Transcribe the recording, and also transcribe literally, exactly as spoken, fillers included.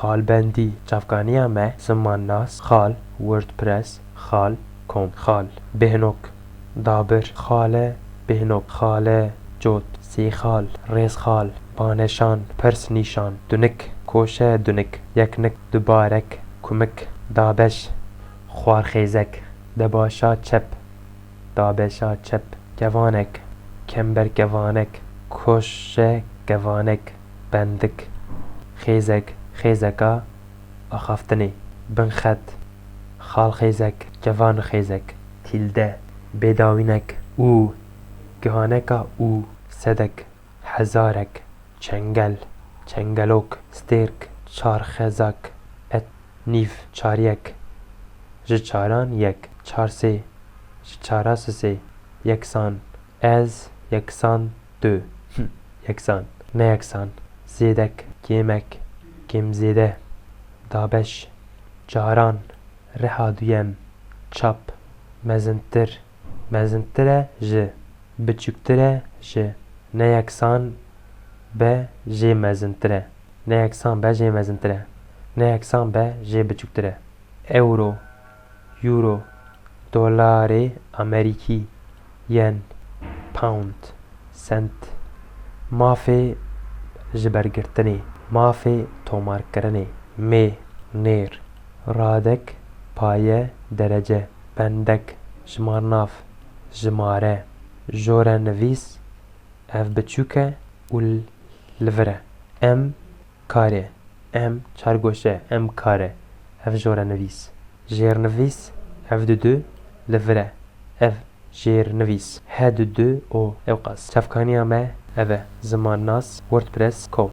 Balbendî, çavkaniya me, zimannas, xal, WordPress, xal, com, xal, bêhnok, dabir, xale, bêhnok, xale, cot, sêxal, rêzxal, baneşan, pirs nîşan, dunik, koşe dunik, yeknik, dubarek, kumik, dabeş, xwarxêzek, debaşa çep, dabeşa çep, kevanek, kemberkevanek, koşekevanek, bendik, xêzek, xêzeka axaftinê, binxet, xalxêzek, kevanxêzek, tîlde, bêdawînek, û, gihaneka û, sedek, hezarek, çengel, çengelok, stêrk, çarxezak, et, nîv, çaryek, ji çaran yek, çarsê, ji çara sisê, yeksan, ez, yeksan, tu, yeksan, neyeksan, zêdek, kêmek, kêmzêde, dabeş, caran, riha duyem, çap, mezintir, mezintir e ji, biçûktir e ji, neyeksan be jê mezintir e, neyeksan be jê mezintir e, neyeksan be jê biçûktir e. Euro, euro, dolarê amerîkî, yen, pound, sent, mafê ji bergirtinê, mafê tomarkirinê, mê, nêr, radek, paye, derece, bendek, jimarnav, jimare, jorenivîs, ev biçûk e û li vir e, em, kare, em, çargoşe, em, kare, ev jorenivîs, jêrnivîs, ev dudu, li vir e, ev, jêrnivîs, he dudu, o, ewqas. Çavkaniya me ev e, zimannas, WordPress, com.